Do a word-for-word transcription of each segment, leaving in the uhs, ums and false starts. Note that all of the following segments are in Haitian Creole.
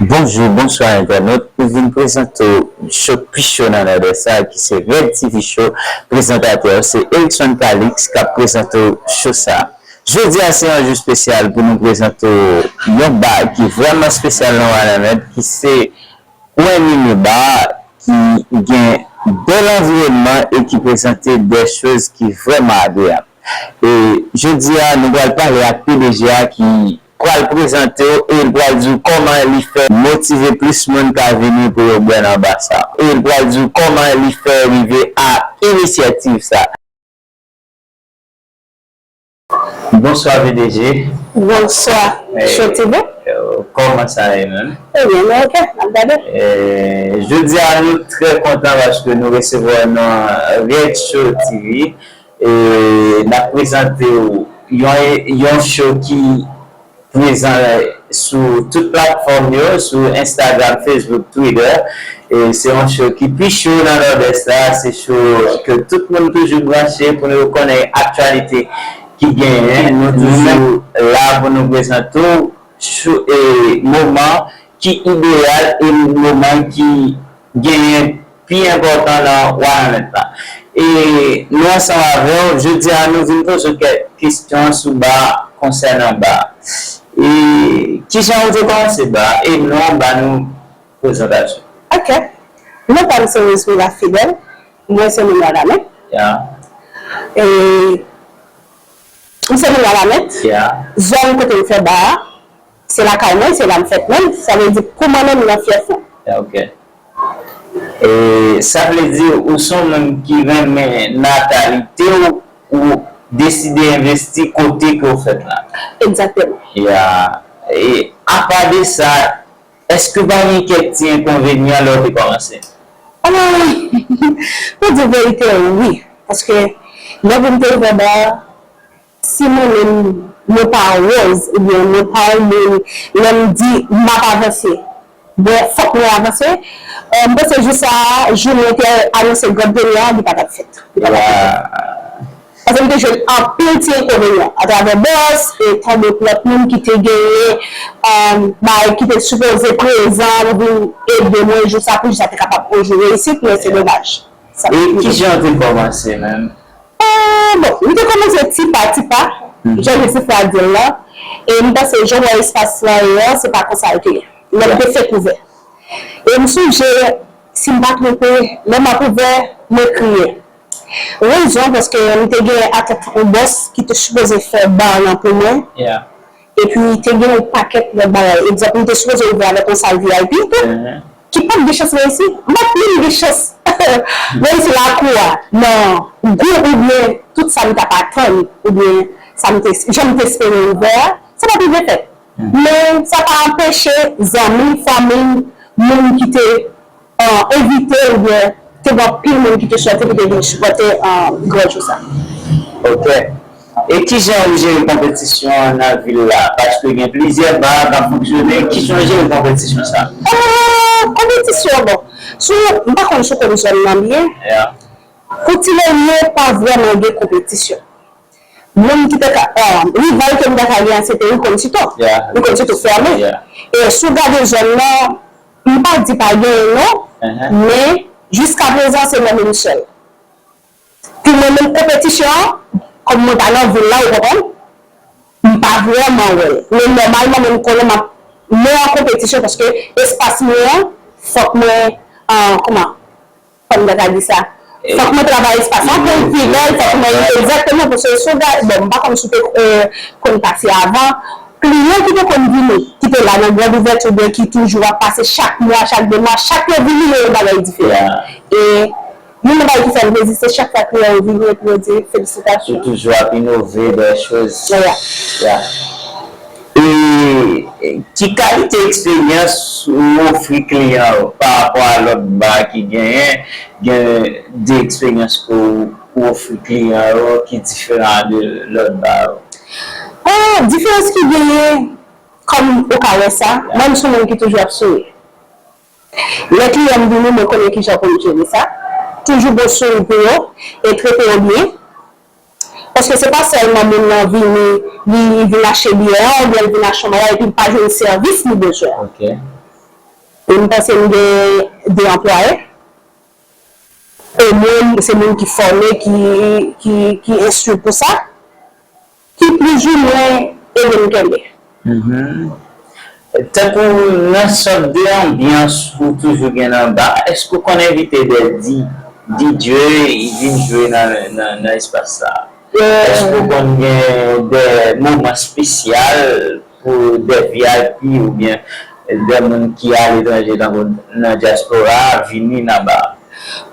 Bonjou, bonswa entènot. Nou vin prezante w show pi cho nan Nòdès la, ki se Red T V Show. Prezantatè yo se Erickson Calix k ap prezante w show sa. Jodi a se yon jou espesyal pou nou prezante w yon ba ki vrèman espesyal nan Wanament, ki se Kwen Mimi Bar, ki gen bèl anviwònman e ki prezante de choz ki vrèman agreyab. E jodi a, nou pral pale ak P D G a ki pral prezante w e l pral di w kòman li fè motive plis moun ka vini pou yo bwè nan ba sa. E l pral di w kòman li fè rive a inisyativ sa. Bonswa P D G. Bonswa, eh, Show T V. Eh, kòman sa ye menm? Ebyen, nou oke, n ap gade. Eh, jodi a, nou trè kontan paske nou resevwa w nan Red Show T V. E n ap prezante w yon, yon show ki prezan sou tout platfòm yo, sou Instagram, Facebook, Twitter. E se yon show ki pi cho nan Nòdès la, se show ke tout moun toujou branche pou nou konnen aktyalite ki genyen. Nou toujou la pou nou prezante w cho-, e, moman ki ideyal e moman ki genyen pi enpòtan nan Wanament la. E nou ansanm avè w, jodi a nou vin poze w kèk kesyon sou ba, konsènan ba. E kijan ou te kòmanse ba, e non ba nou prezantasyon. Ok. Non pa m se Rosemila Fidèle, mwen se moun Wanament. Ya. E m se moun Wanament. Ya. Zòn kote m fè ba a, se lakay mwen, se la m fèt menm. Sa vle di pou mwen menm, m nan fyèf mwen. Ya, ok. E sa vle di ou se yon moun ki renmen natalite w, ou deside envesti kote ke w fèt la. Egzakteman. Ya. E apa de sa, èske pa gen kèk ti enkonvenyan lè w te kòmanse? Ah, pou di verite, wi. Paske lè pou m te ouvè ba a, si mwen menm mwen pa wòz, oubyen mwen pa yon moun, lè m di m ap avanse, bon, fòk mwen avanse. Euh, m panse jou sa a, jou mwen te anonse Grand Premye a, li pa t ap fèt. Li pa t ap fèt. Paske m te jwenn anpil ti enkonvenyan atravè bòs e tandout lòt moun ki te genyen, euh, bagay ki te sipoze prezan pou vin ede mwen jou sa, pou jou sa te kapab yon jou reyisit, men se domaj. Sa e ki jan w te kòmanse menm? Eh, bon, m te kòmanse ti pa ti pa, jan Jesifra di l la, e m panse jan w wè espas la ye a, se pa konsa l te ye. Lè m te fèk ouvè. E m sonje, si m pa twonpe, lè m ap ouvè, mwen kriye. Rezon, paske m te gen atant yon bòs ki te sipoze fè ba lan pou mwen. Yeah. Epi, te gen yon pakèt lòt bagay. Egzanp, m te sipoze ouvè avèk yon sal V I P tou, ki pa t gen chans reyisi. M pa t menm gen chans reyisi lakou a, nan gou oubyen tout sa m t ap atann, oubyen sa m te, jan m te espere ouvè a, sa pa t rive fèt. Men, sa pa anpeche zanmi, fanmi, moun ki te, euh, envite oubyen te gen anpil moun ki te swete pou te vin sipòte, euh, gran jou sa. Ok. E kijan ou jere konpetisyon an nan vil la? Paske gen plizyè ba k ap fonksyone. Kijan ou jere konpetisyon sa? Euh, konpetisyon, bon. Sou, m pa konn si w konn zòn nan byen. Yeah. Koutilerye pa vrèman gen konpetisyon. Moun ki te ka, euh, rival ke m ta ka gen an, se te Ricon Cito. Yeah. Ricon Cito fèmen. Yeah. E si w gade zòn nan, m pa di pa genyen non, men jiskaprezan se Mèmen Michel. Pou mwen menm konpetisyon an, kòm mwen pa nan vil la, ou konprann, m pa vrèman wè l. Men nòmalman, men m konnen m ap, mwen an konpetisyon paske espas mwen an, fòk mwen, euh, kòman? Kòm mwen ta di sa. Fòk mwen travay espas lan pou l pi bèl, fòk mwen egzakteman, paske si w gade, bon, m pa konn si w te, euh, konn pase avan, kliyan ki te konn vini, ki te la nan grand ouvèti oubyen ki toujou ap pase chak mwa, chak de mwa, chak yo vini, yo yon bagay diferan. E youn nan bagay ki fè m plezi, se chak fwa kliyan yo vini epi yo di felisitasyon. Ou toujou ap inove de choz. Yeah. Yeah. E, e ki kalite eksperyans ou ofri kliyan ou pa rapò a lòt ba ki genyen? Gen de eksperyans ke ou, ou ofri kliyan ou ki diferan de lòt ba yo? Ah, diferans ki genyen, kòm ou ka wè sa, mwen m se yon moun ki toujou ap souri. Lè kliyan m vini, mwen konnen kijan pou m jere sa. Toujou gen souri pou yo e trete yo byen. Paske se pa sèlman moun nan vini, li vin achte biyè a, oubyen li vin achte yon bagay, epi li pa jwenn sèvis li bezwen an. Ok. E m panse m gen de anplwaye. Omwen, se moun ki fòme, ki, ki, ki enstwi pou sa, ki plizoumwen ede m kenbe. Tankou nan sòt de anbyans ou toujou gen nan ba, èske ou konn envite de di, DJ, vin jwe nan, nan, nan espas sa a? Èske ou konn gen de moman espesyal pou de V I P oubyen de moun ki aletranje tankou nan dyaspora a vini nan ba a?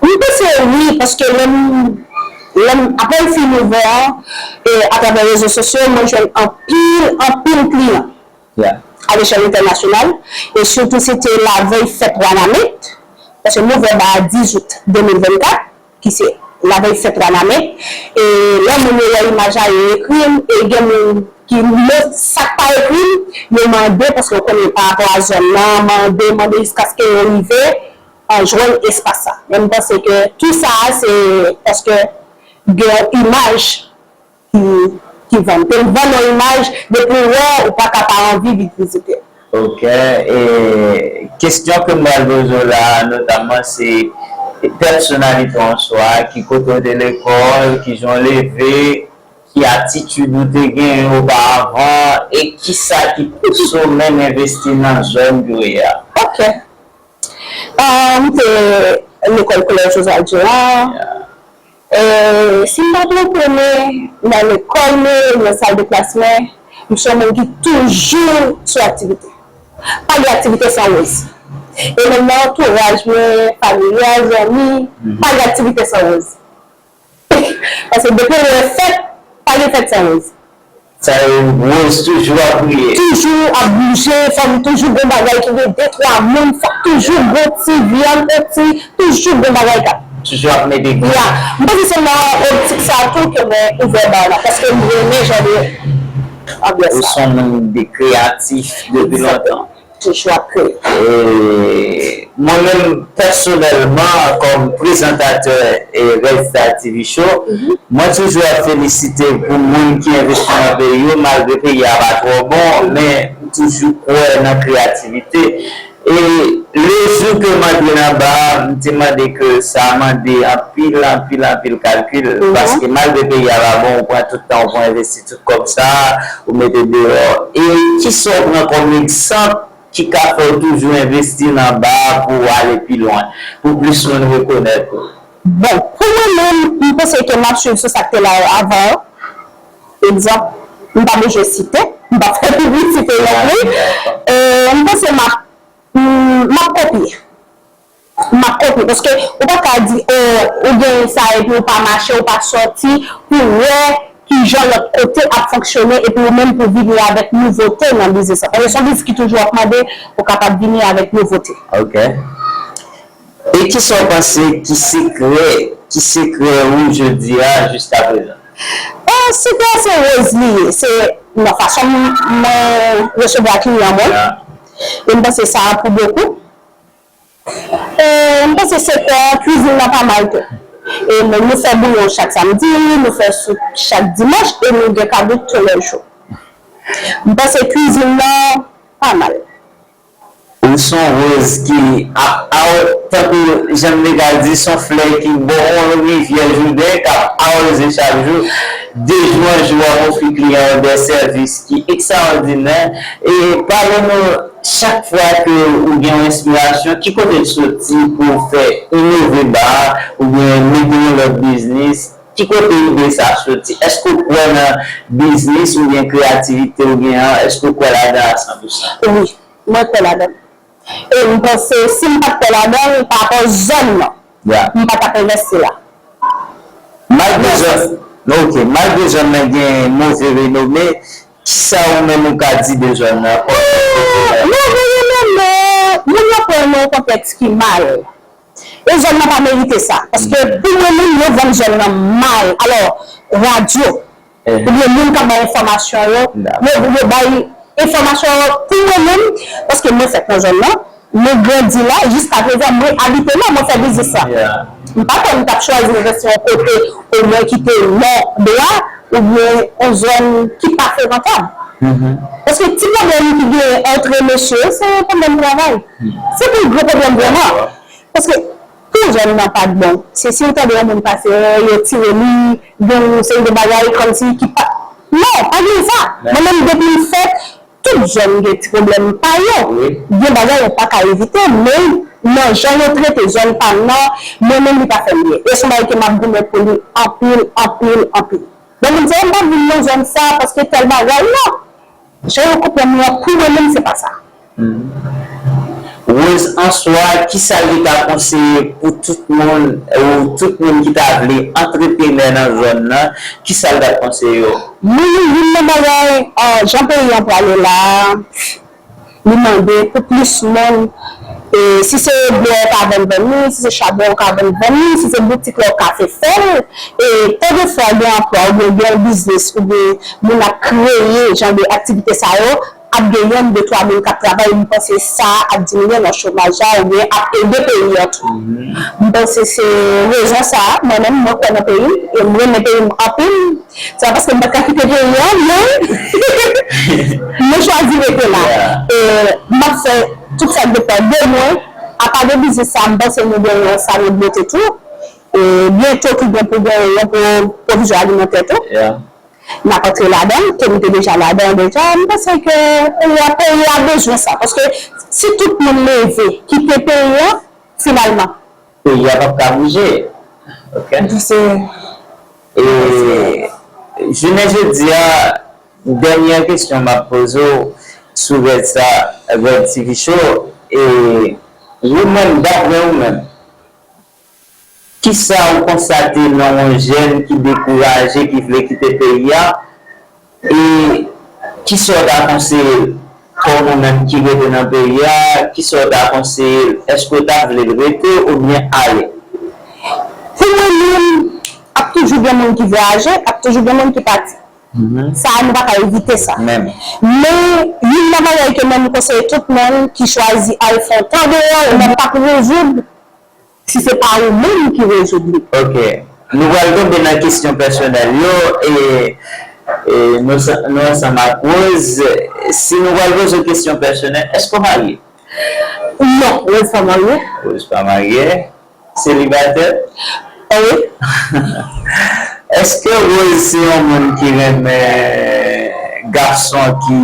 M panse wi, paske lè m, lè m, apre m fin ouvè a, e, atravè rezo sosyo, mwen jwenn anpil, anpil kliyan alechèl entènasyonal, e sitou se te lavèy fèt Wanament, paske m ouvè ba a diz out de mil vennkat, ki se lavèy fèt Wanament. E lè moun yo wè imaj la, yo ekri m, e gen moun ki, men sa k pa ekri m, yo mande, paske yo konnen pa rapò a zòn nan, mande, mande jiskaske yo rive an jwenn espas sa. Men m panse ke tou sa a se paske gen yon imaj ki, ki vann. Ke l vann yon imaj, depi w wè, ou pa ka pa anvi vin vizite. Ok. E kesyon ke m pral poze w la a, notamman, se pèsonalite w an swa, ki kote w te lekòl, kijan w leve, ki atitid ou te genyen oparavan, e kisa ki pouse w menm envesti nan zòn ke w ye a? Ok. Ah, m te lekòl Kolèj Oswald Durand. Eh, si m pa twonpe mwen, nan lekòl mwen, nan sal de klas mwen, m se yon moun ki toujou sou aktivite. Pa gen aktivite san Rose. E menm nan antouraj mwen, fanmi a, zanmi, pa gen aktivite san Rose. Paske depi lè fèt, pa gen fèt san Rose. Sa yo, Rose toujou ap briye. Toujou ap bouje, fò m toujou gon bagay ki gen de twa moun, fò toujou gon ti vyann, on ti, toujou gon bagay k ap. Toujou ap mete grenn. Ya, m panse se nan optik sa tou ke mwen ouvè ba la, paske m renmen jan de anbyans sa. Ou se yon moun de kreyatif depi lontan. Toujou ap kreye. E, mwen menm, pèsonèlman, kòm prezantatè e Red Star T V Show, mwen toujou ap felisite pou moun ki envesti nan peyi yo, malgre peyi a pa twò bon, men m toujou kwè nan kreyativite. E lejou ke m antre nan ba a, m te mande ke sa mande anpil, anpil, anpil kalkil, paske malgre peyi a pa bon, ou pran tout tan w pou envesti tout kòb sa, ou mete deyò. E kisa w pran kòm egzanp ki ka fè w toujou envesti nan ba a pou w ale pi lwen, pou plis moun rekonèt ou? Bon, pou mwen menm, m panse ke m ap swiv sou sa k te la yo avan yo. Egzanp, m pa bezwen site, m p ap fè piblisite non plis. E, m panse m ap, m, m ap kopye. M ap kopye, paske ou pa ka di, o, ou gen sa epi ou pa mache, ou pa sòti pou wè kijan lòt kote ap fonksyone epi ou menm pou vini avèk nouvote nan biznis lan. Paske se yon biznis ki toujou ap mande pou kapab vini avèk nouvote. Ok. E kisa w panse ki sekrè, ki sekrè ou jodi a jiskaprezan? Ah, sekrè a se Rose li ye. Se nan fason m, mwen resevwa kliyan mwen. E m panse sa a pou bokou. E, m panse sektè kwizin nan pa mal tou. E nou, nou fè bouyon chak samdi, nou fè soup chak dimanch, e nou gen kado toulèjou. M panse kwizin nan pa mal. Ou se yon woz ki ap, ap, tankou jan m te ka di, se yon flè ki bò yon rivyè Jouden k ap awoze chak jou. De jou an jou, w ap ofri kliyan w de sèvis ki ekstraòdinè. E pale nou, chak fwa ke ou gen yon enspirasyon, ki kote l soti pou w fè inove ba a, oubyen mete yon lòt biznis? Ki kote ide sa a soti? Èske w kwè nan biznis oubyen kreyativite w gen an? Èske w kwè ladan l a san pou san? Wi, mwen kwè ladan l. E m panse, si m pa t kwè ladan l, pa rapò zòn nan, m pa t ap envesti la. Malgre zòn, ok, malgre zòn nan gen move renome, kisa ou menm ou ka di de zòn nan? Move renome, moun yo pran l nan yon kontèks ki mal. E zòn nan pa merite sa. Paske pou mwen menm, yo vann zòn nan mal. Alò, radyo, oubyen moun k ap bay enfòmasyon yo, yo, yo bay enfòmasyon yo pou mwen menm, paske mwen fèt nan zòn nan, mwen grandi la, jiskaprezan mwen abite la, mwen fè biznis la. M pa kwè m t ap chwazi envesti yon kote omwen ki te lè dwa, oubyen yon zòn ki pa frekantab. Paske ti pwoblèm ki genyen antre mesye yo, se pwoblèm travay. Se pi gwo pwoblèm vrèman. Paske pou jèn nan pa t bon. Se si w tande yon moun pase, yo tire li, gen yon seri de bagay kòmsi ki pa. Non, pa gen sa. Mwen menm depi m fèt, tout jèn gen ti pwoblèm pa yo. Gen bagay yo pa ka evite, men nan jan yo trete jèn pa m nan, mwen menm li pa fè m byen. E se yon bagay ke m ap goumen pou li anpil, anpil, anpil. Bon, moun di, "M pa vin nan zòn sa paske tèl bagay." Non. Jan yo konprann mwen an, pou mwen menm, se pa sa. Rose, answa, kisa l te ka konseye pou tout moun, ou tout moun ki ta vle antreprenè nan zòn nan, kisa l t ap konseye yo? Mwen, youn nan bagay, jan peyi an prale la a, li mande pou plis moun, e si se bwè ou ka vann, vann li, si se chabon ou ka vann, vann li, si se boutik la ou ka fè, fè l, e tan de fwa gen anplwa oubyen gen yon biznis oubyen moun ap kreye jan de aktivite sa yo, ap gen yonn, de, twa moun k ap travay, m panse sa ap diminye nan chomaj la oubyen ap ede peyi an tou. M panse se rezon sa a, mwen menm, mwen kwè nan peyi m, e m renmen peyi m anpil. Se pa paske m pa t ka kite peyi an, men mwen chwazi rete la. E m ap fè tout sa k depann de mwen. Apa de biznis sa a, m panse nou gen yon salon de bote tou. E byento ki gen pou gen yon pou pwovizyon alimantè tou. N ap antre ladan l, ke m te deja ladan deja, m panse ke peyi a, peyi a bezwen sa. Paske si tout moun leve, kite peyi a, finalman. Peyi a p ap ka bouje. Ok. E jounen jodi a, dènye kesyon m ap poze w sou Red sa, Red T V Show, e ou menm, daprè ou menm, kisa ou konstate nan yon jèn ki dekouraje, ki vle kite peyi a? E kisa w ta konseye l kòm ou menm ki rete nan peyi a? Kisa w ta konseye l? Èske w ta vle l rete oubyen ale? Pou mwen menm, ap toujou gen moun ki vwayaje, ap toujou gen moun ki pati. Sa a, nou pa ka evite sa. Men, youn nan bagay ke mwen m konseye tout moun ki chwazi al fè yon tan deyò, ou menm p ap rezoud si se pa ou menm ki rezoud li. Ok. Nou pral tonbe nan kesyon pèsonèl yo e, e nou, nou ansanm ak Rose. Si nou pral poze w kesyon pèsonèl, èske w marye? Non, Rose pa marye. Rose pa marye. Selibatè? Wi. Èske Rose se yon moun ki renmen gason ki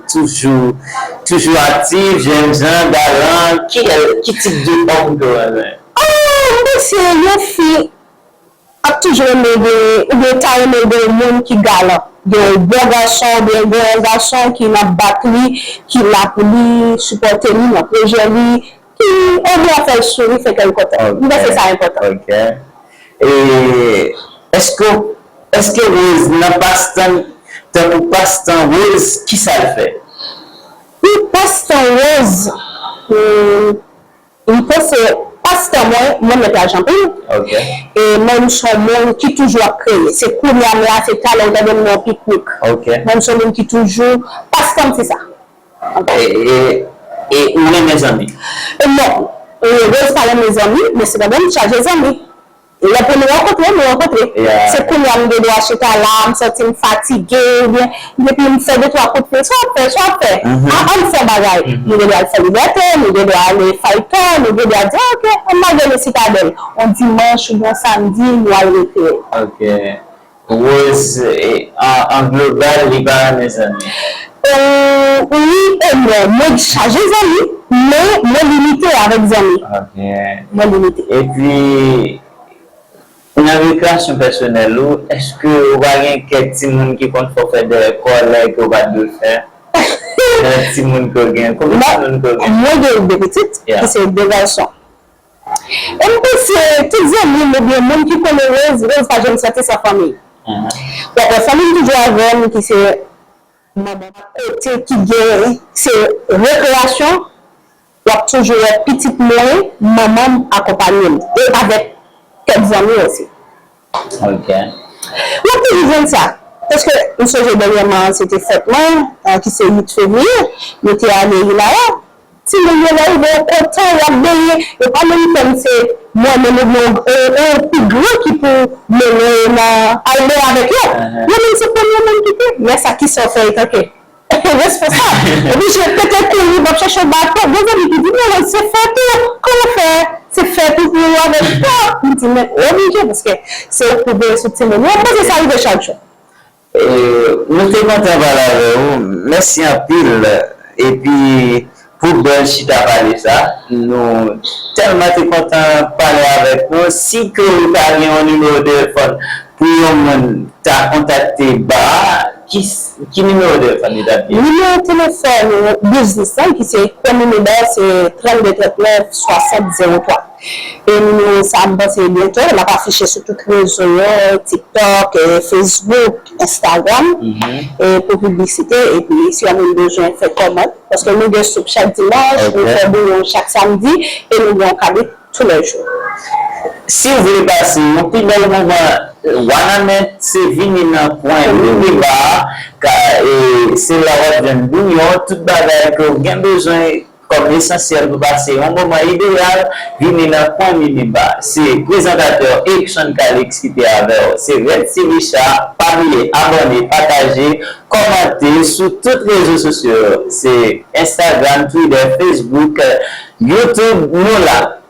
toujou toujou aktif, jènjan, galan? Ki, ki tip de òm ke w renmen? Oh, m panse yon fi ap toujou renmen gen, oubyen ta renmen gen yon moun ki galan. Gen yon bon gason, oubyen gen yon gason ki nan bak li, ki la pou li, sipòte li nan pwojè li, ki oblè fè l souri, fè kè l kontan. M panse sa enpòtan. Ok. E èske, èske Rose nan pastan, tankou pastan Rose, kisa l fè? Pou pastan Rose, hmm, m panse pastan mwen, mwen renmen plaj anpil. Ok. E mwen m se yon moun ki toujou ap kreye. Se kounye a m la, se talè ou tande m nan yon piknik. Ok. Mwen m se yon moun ki toujou, pastan m se sa. E, e, e ou renmen zanmi? E non. E Rose pa renmen zanmi, men sepandan m chaje zanmi. E lè pou nou rankontre, nou rankontre. Se kounye a m gen dwa chita la, m santi m fatige, oubyen depi m fè de twa kout fil, sa w ap fè, sa w ap fè? A, ann fè yon bagay. Nou gen dwa al fè Libète, nou gen dwa ale Fayton, nou gen dwa di, "Ok, ann al gade Sitadèl." Yon dimanch oubyen yon samdi, nou al rekreyen. Ok. Rose, e, an, an global, li pa renmen zanmi. Euh, wi e non. Mwen chaje zanmi, men mwen limite avèk zanmi. Ok. Mwen limite. Epi, nan rekreyasyon pèsonèl ou, èske ou pa gen kèk timoun ki konn fè w fè dèyè kòlè ke w pa t dwe fè? Nan timoun ke w gen, konbyen timoun ke w gen? Mwen gen de pitit, ki se de gason. E m panse tout zanmi m oubyen moun ki konnen Rose, Rose pa janm sòti san fanmi l. W ap wè fanmi m toujou avè m, ki se manman m ak kote ki gen, se rekreyasyon, w ap toujou wè pitit mwen, manman m akonpanye m. E avèk kèk zanmi osi. Ok. W ap toujou jwenn sa. Paske m sonje dènyèman, se te fèt mwen, ki se uit fevriye, nou te ale Ilaya. Timoun yo lè rive yo kontan, y ap benyen, yo pa menm tann se mwen menm oubyen yon, yon, yon pi gran ki pou mennen yo nan al benyen avèk yo. Yo menm se premye moun ki te. Lè sa kisa w fè etanke Responsab. Oblije pete kouri, m ap chèche yon bato. Gen zanmi ki di, "Non, non, se fèt ou. Kòman fè? Se fèt ou pou ou avèk fèt." M di, "Men, oblije, paske se ou k pou veye sou timoun yo." Mwen, se sa rive chak jou. Nou te kontan pale avè w. Mèsi anpil. Epi, pou bèl chita pale sa, nou tèlman te kontan pale avèk ou. Si ke ou ta gen yon nimewo telefòn pou yon moun ta kontakte ba a, ki, ki nimewo telefòn li t ap gen? Nimewo telefòn biznis lan, ki se Kwè Mimi Ba, se trannde trannèf swasant zewo twa. E nimewo sa a, m panse byento l ap afiche sou tout rezo yo, TikTok, eh, Facebook, Instagram, eh, pou piblisite. Epi si yon moun bezwen fè kòmand, paske nou gen soup chak dimanch, nou fè bouyon chak samdi, e nou gen yon kabrit tou lè jou. Si w vle pase yon pi bèl moman, Wanament se vini nan kwen Mimi Ba a, ka, e, se la w ap jwenn bouyon, tout bagay ke w gen bezwen kòm esansyèl pou pase yon moman ideyal, vini nan kwen Mimi Ba. Se prezantatè Erickson Calix ki te avè w. Se Red T V Sha, pa bliye abòne, pataje, kòmante sou tout rezo sosyo yo. Se Instagram, Twitter, Facebook, YouTube, nou la.